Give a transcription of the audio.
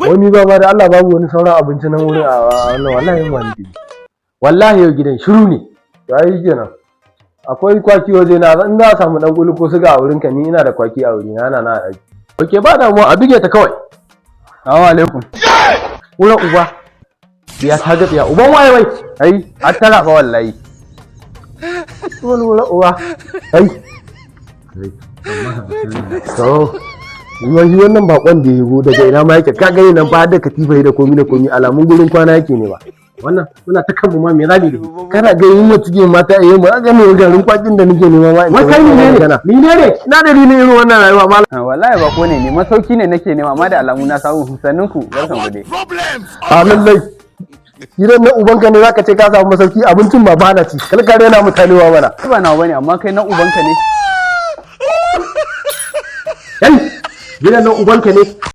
Wani ba da Allah, babu wani sauran abinci nan wurin a wannan. Wallahi yunwa nake ji. Wallahi yau gidan shiru ne. To ai kenan. Akwai kwaki waje na, in za a samu dan kuli ko suga a wurin ka, ni ina da kwaki a wuri na na a ɗaki. Okay, ba damuwa, a bige ta kawai. Assalamu alaikum. Wurin uba. Ya ta ga tsiya. Uban waye wai? Ai, an tara fa wallahi. Wani wurin uba. Ai. To, wai wannan bakon da ya go daga ina ma yake? Ka gani nan fa da katifa da komi da komi, alamun gurin kwana yake ne ba. Wannan muna ta kanmu ma, me zamu yi? Kana ga yin wata cikin mata eh mu ga ne garin kwakin da nake nema ma. Wai kai ne ne? Ni ne ne? Ina da ni irin wannan rayuwa ma. Wallahi bako ne, ni masauki ne nake nema, amma da alamu na samu. Sannun ku, barkan ku dai. A lallai. Gidan na ubanka ne zaka ce ka samu masauki? Abincin ba bana ci. Kalkare na mutanewa mana. Ba nawa bane, amma kai na ubanka ne. Kai, gidan nan ubanka ne?